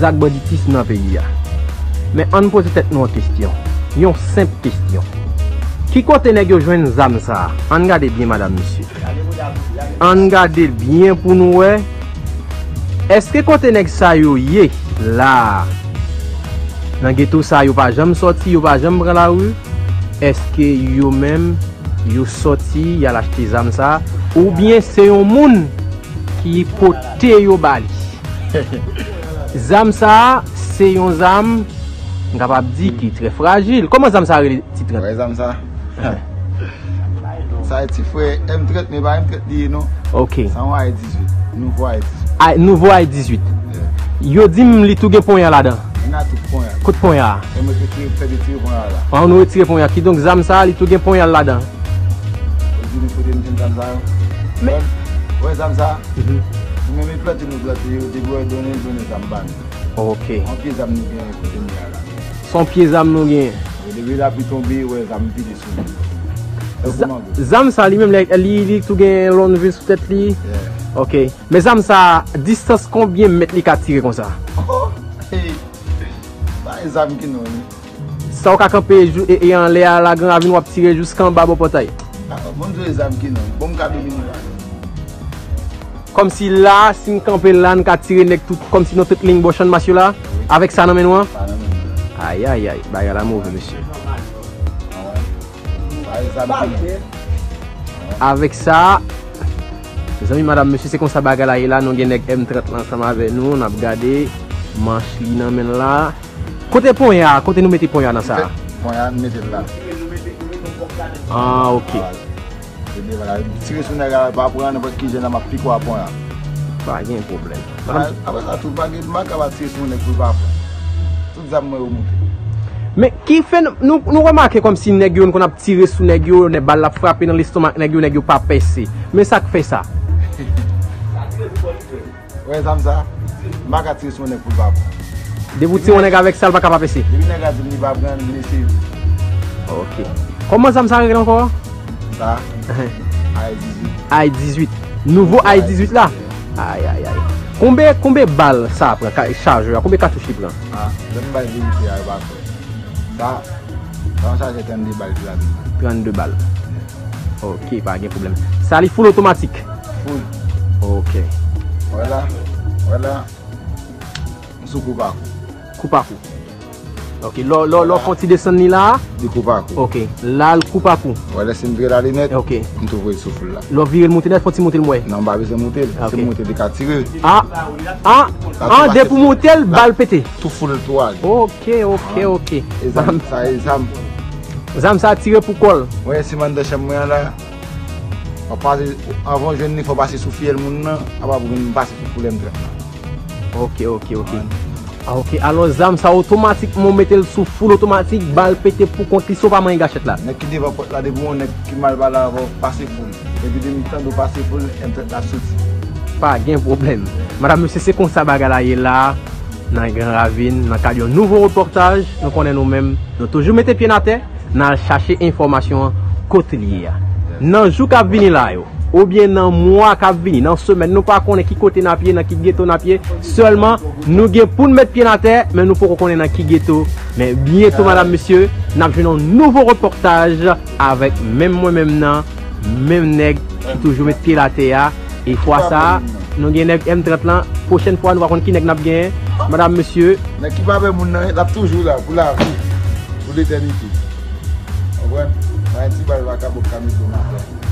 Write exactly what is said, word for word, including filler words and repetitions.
zak banditis nan peyi a. Men ann poze tèt nou yon kesyon. Yon senp kesyon. Ki kote nèg yo jwenn zam sa a? Ann gade byen, madanm, mesye. Ann gade l byen pou nou wè. Èske kote nèg sa yo ye la a, nan geto sa a, yo pa janm sòti, yo pa janm pran lari? Èske yo menm, yo sòti, y al achte zam sa a? Oubyen se yon moun ki pote yo ba li? Zam sa a, se yon zam, m kapab di, ki trè frajil. Kòman zam sa a rele, Ti trant? Wè zam sa? Sa e ti frè M trant, men pa M trant li ye non. Ok. Sa yon A R dizwit. Nouvo A R dizwit. A, nouvo A R dizwit. Yeah. Yo di m li tou gen ponya ladan. Li nan tout ponya. Kot ponya a? E mwen retire, fè retire ponya la. An, nou retire ponya. Kidonk zam sa a, li tou gen ponya ladan. Ou di nou kote m jwenn zam sa yo? Men wè, wè zam sa? Mhm. Nou menm e plante nou plante, yo di gwo donnen, donnen zam ba nou. Ok. Yon pye zam nou gen kote m ye a la. Se yon pye zam nou genyen. Depi lapli tonbe, wè zam vide sou nou. Zam sa li menm, li, li, li tou gen lonn vi sou tèt li. Yeah. Ok. Men zam sa, distans konbyen mèt li ka tire konsa? Oh, hey. Pa e zam ki non li. Sa w ka kanpe jou, e, e anlè a la Gran Ravin, w ap tire jiska anba bò pòtay. Ah, bon, m di w e zam ki non. Bon, m ka domine la. Kòmsi la, si n kanpe la, n ka tire nèg tout, kòmsi nan tout liy bò Channmas yo la, avèk sa nan men nou an. Ayayay, bagay la move, mesye. Avèk sa, mezanmi, madanm, mesye, se konsa bagay la ye la, nou gen nèg M trant la ansanm avè nou, n ap gade manch li nan men l la. Kote ponya a? Kote nou mete ponya nan sa a? Ponya a, nou mete l la. Ah, ok. Tire sou nèg la, pa pran nenpòt ki jan, m ap pike w a ponya. Pa gen pwoblèm. Apre sa, tou, pa gen, m pa kapab tire sou nèg pou l pa pran. Tout zam mwen yo moute. Men ki fè n, nou, nou remake kòmsi nèg yo, n konn ap tire sou nèg yo, nèg bal la ap frape nan lestomak nèg yo, nèg yo pa pèse. Men sa k fè sa? Wè zam sa? M pa ka tire sou yon nèg pou l pa pran. Depi w tire yon nèg avèk sa, l pa ka pa pèse. Depi nèg la di m li pa pran, li eseye. Ok. Kòman zam sa rele ankò? Sa? Ahen. A R dizwit. A R dizwit. Nouvo A R dizwit la? Ayayay. Konbe, konbe bal sa pran, ka, chajè a? Konbe katouch li pran? Ah, lè m bay verite a, yo pa kwè. Sa, sa yon chajè trannde bal ki ladan. Trannde bal. Ok, pa gen pwoblèm. Sa li full otomatik? Full. Ok. Wè la, wè la. M sou kou pa kou. Kou pa kou. Ok, lò, lò, lò fon ti desann li la. Li kou pa kou. Ok, la l kou pa kou. Wè lè si m vire la linèt, ok, m tou voye l sou full la. Lò vire l moute nèt, fon ti moute l m wè. Non, m pa bezwen moute l. Ok. Si m moute l, li ka tire. Ah, ah, ah, depi w moute l, bal pete. Tou full tou ale. Ok, ok, ok. E zam, sa e zam. Zam sa tire pou kò l. Wè, si m anndan chanm mwen an la, w ap pase, anvan w jwenn li, fò w pase sou fiyèl moun nan, apa pou vin pase sou koulè m trant nan. Ok, ok, ok. Ah, ok, alò zam sa otomatikman w mete l sou full otomatik, bal pete pou kont li, si w pa manyen gachèt la. Nèg ki devan pòt la, depi yon nèg ki mal pale avè w, pase full. Epi depi m tande w pase full, M trant la soti. Pa gen pwoblèm. Madanm, mesye, se konsa bagay la ye la. Nan Gran Ravin, nan kad yon nouvo repòtaj, nou konnen nou menm, nou toujou mete pye n atè, n al chache enfòmasyon an kote li ye a. Nan jou k ap vini la yo, oubyen nan mwa k ap vini, nan semèn, nou pa konnen ki kote n ap ye, nan ki geto n ap ye, sèlman nou gen pou n met pye n atè, men nou poko konnen nan ki geto. Men byento, madanm, mesye, n ap jwenn yon nouvo repòtaj avèk menm mwen menm nan, menm nèg ki toujou met pye l atè a. E fwa sa a, nou gen nèg M trant lan. Pwochèn fwa, nou pa konn ki nèg n ap genyen. Madanm, mesye. Nèg ki pa pè moun nan, l ap toujou la pou lavi, pou letènite. Konprann? Pa gen ti bal vakabon k ka mete w nan afè.